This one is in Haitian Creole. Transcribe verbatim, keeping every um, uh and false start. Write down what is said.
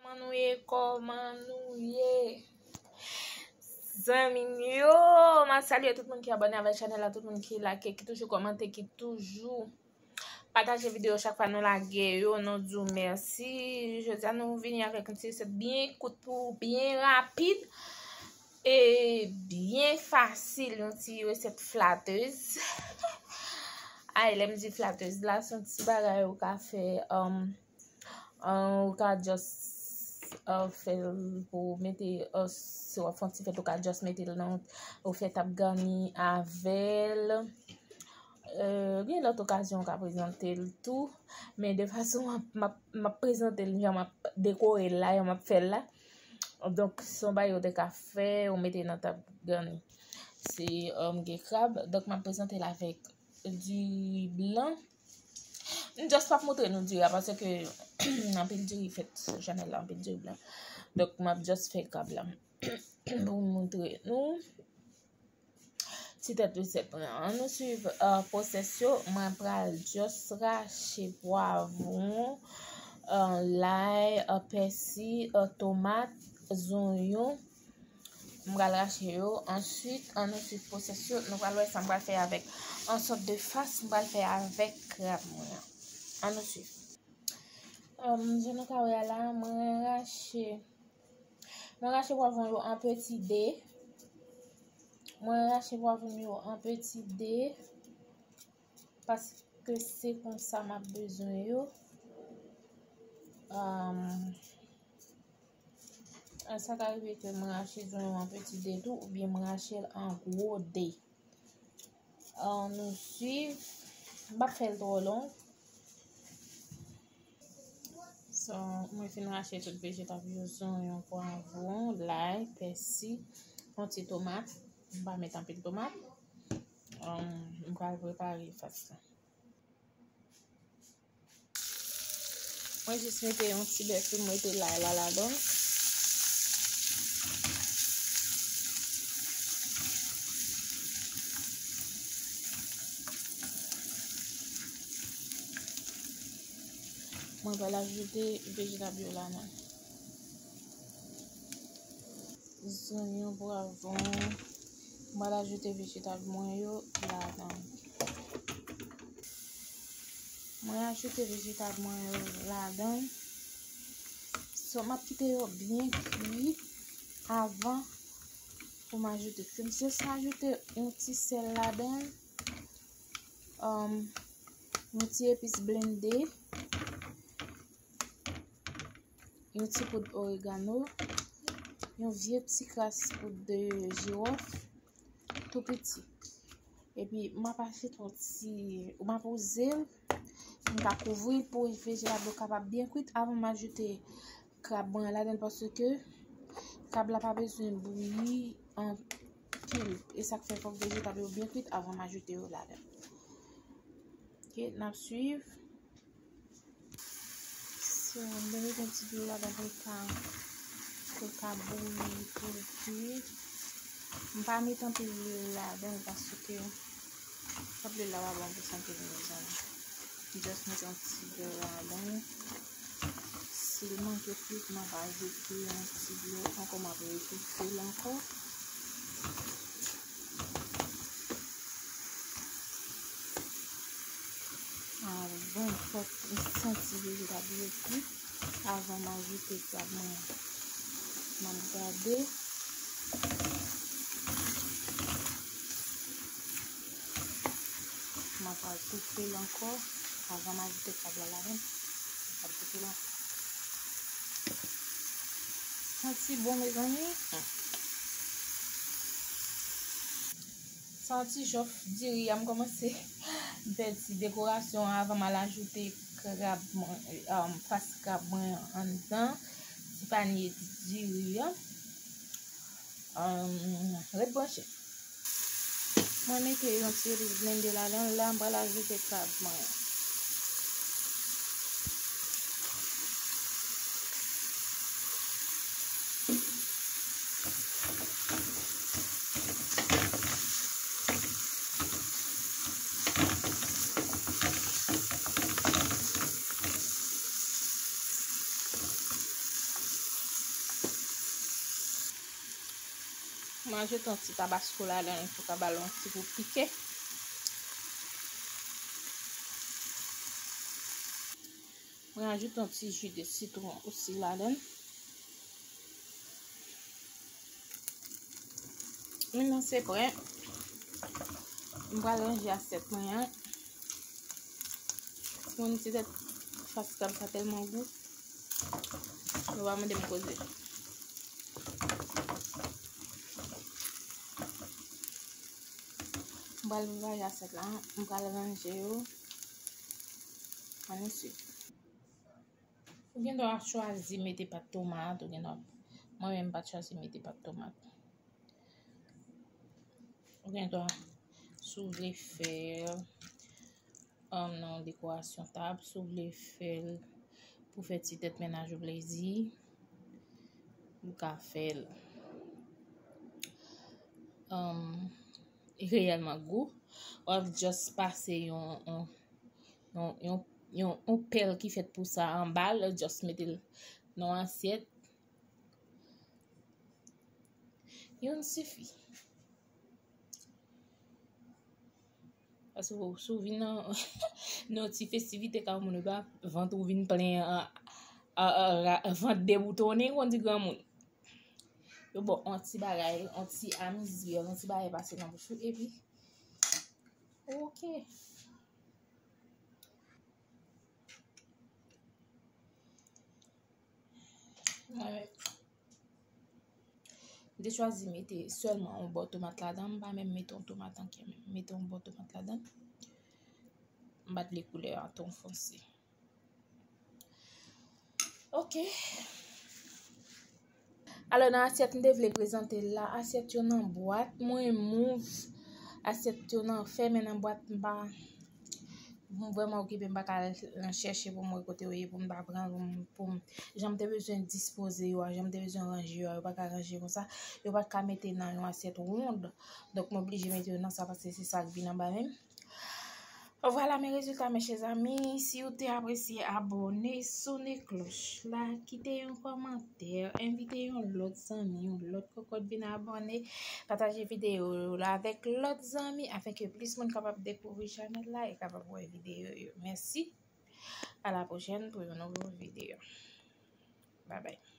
Kòman nou ye? Kòman nou ye? Zanmi m yo, m ap salye tout moun ki abòne avèk chanèl la, tout moun ki like, ki toujou kòmante, ki toujou pataje videyo chak fwa nou lage yo, nou di w mèsi. Jodi a nou vini avèk yon ti resèt byen kout pou byen rapid e byen fasil, yon ti resèt flatèz. Ay, lè m di flatèz la, se yon ti bagay ou ka fè, um, uh, ou ka just, uh, fè l pou mete, uh, si w ap fè yon ti fèt, ou ka just mete l nan, ou fè tab gani avè l. Euh, gen lòt okazyon ou ka prezante l tou, men de fason m ap, m ap, m ap prezante l, jan m ap dekore l la, jan m ap fè l la. Donk, se yon bagay ou te ka fè, ou mete nan tab gani. Se, um, gen krab, donk m ap prezante l avèk diri blan. M just p ap montre nou diri a, paske anpil diri fèt sou chanèl la, anpil diri blan. Donk, m ap just fè krab la pou m montre nou. Ti tèt resèt mwen. Ann nou swiv, euh, pwosès yo. Mwen pral just rache pwavwon, euh, lay, euh, pèsi, euh, tomat, zonyon. M pral rache yo. Answit, ann nou swiv pwosès yo. Nou pral wè sa m pral fè avèk. An sòt de fas m pral fè avèk krab mwen an. Ann nou swiv. Um, jan nou ka wè a la, mwen rache Mwen rache pwavwon yo an peti de. Mwen rache pwavwon yo an peti de. Paske se konsa m ap bezwen yo. Um, sa ka rive ke mwen rache zonyon an peti de tou, oubyen mwen rache l an gwo de. Ann nou swiv. M p ap fè l twò long. So, mwen fin rache tout vejetab yo, zonyon, pwavwon, lay, pèsi, yon ti tomat. M pa met anpil tomat. Um, m pral prepare fas la. Mwen jis mete yon ti bèf pou m mete lay la ladan. Mwen pral ajoute vejetab yo ladan. Zonyon, pwavwon. Mwen pral ajoute vejetab mwen yo ladan. Mwen ajoute vejetab mwen yo ladan. So, m ap kite yo byen kwi avan pou m ajoute. M jis ajoute yon ti sèl ladan. Um, yon ti epis blende. Yon ti poud oregano, yon vye ti kras poud de jiwòf, tou piti. Epi, m ap ajoute yon ti, m ap wouze l, m ka kouvri l pou vejetab yo kapab byen kwit avan m ajoute krab mwen ladan l, paske krab la pa bezwen bouyi anpil. E sa k fè fòk vejetab yo byen kwit avan m ajoute yo ladan. Ok, n ap swiv. So, m te mete yon ti dlo ladan pou l ka, pou l ka bouyi, pou l kwi. M pa met anpil lwil ladan l paske twòp lwil la pa bon pou sante nou, mezanmi. M just mete yon ti dlo ladan l. Si l manke kwit, m ap ajoute yon ti dlo ankò, m ap retouche l ankò. Avan, fòk m santi vejetab yo kwit avan m ajoute krab mwen an. M ap gade. M ap al toufe l ankò avan m ajoute krab la ladan. M ap toufe l ankò. Santi bon, mezanmi. Sa yon ti jòf diri a, m kòmanse m fè ti dekorasyon an avan m al ajoute krab mwen, um, fas krab mwen anndan. Ti panye diri an. Um, ret branche. Mwen mete yon ti epis blende ladan l la, m pral ajoute krab mwen. Mwen ajoute yon ti tabasko ladan l pou ka ba l yon ti gou pike. Mwen ajoute yon ti ji de sitwon osi ladan l. Mwen nan se prè. Mwen pral ranje asyèt mwen an. Moun ti tèt fas krab sa tèlman gou. Yo pa mande m koze. M pral vwayaje asyèt la, m pral ranje yo. Ann swiv. Ou gen dwa chwazi mete pat tomat, ou gen dwa, mwen menm m pa t chwazi mete pat tomat. Ou gen dwa, si w vle fè l, um, nan yon dekorasyon tab, si w vle fè l pou fè ti tèt mennaj ou plezi, ou ka fè l. Um, reyèlman gou. W ap just pase yon, yon, yon, yon, yon, yon pèl ki fèt pou sa anba l, just mete l nan yon asyèt. Youn sifi. Paske si w vin nan, nan ti festivite kay moun yo, pa vant ou vin plen an, an, an, ra- vant deboutonnen, kon di granmoun. Yo ba w yon ti bagay, yon ti amizè, yon ti bagay pase nan bouch ou, epi, ok. Mwen, m te chwazi mete sèlman yon bò tomat ladan, m pa menm mete yon tomat antye, m mete yon bò tomat ladan. M pa t vle koulè a twò fonse. Ok. Alò, nan asyèt m te vle prezante l la, asyèt yo nan bwat, mwen move. Asyèt yo nan fèmen nan bwat, m pa, m vrèman okipe, m pa ka al chèche pou m wè kote yo ye, pou m ta pran, pou m, pou m, jan m te bezwen dispoze yo a, jan m te bezwen ranje yo a, yo pa ka ranje konsa, yo pa ka mete nan yon asyèt wonn. Donk, m oblije mete yo nan sa, paske se sa k vin anba men m. Vwala men rezilta, mes chers amis. Si w te apresye, abòne, sone klòch la, kite yon kòmantè, envite yon lòt zanmi, yon lòt kòkòt vin abòne, pataje videyo la avèk lòt zanmi, afin ke plis moun kapab dekouvri chanèl la e kapab wè videyo yo. Mèsi. A la pwochèn pou yon nouvo videyo. Bye bye.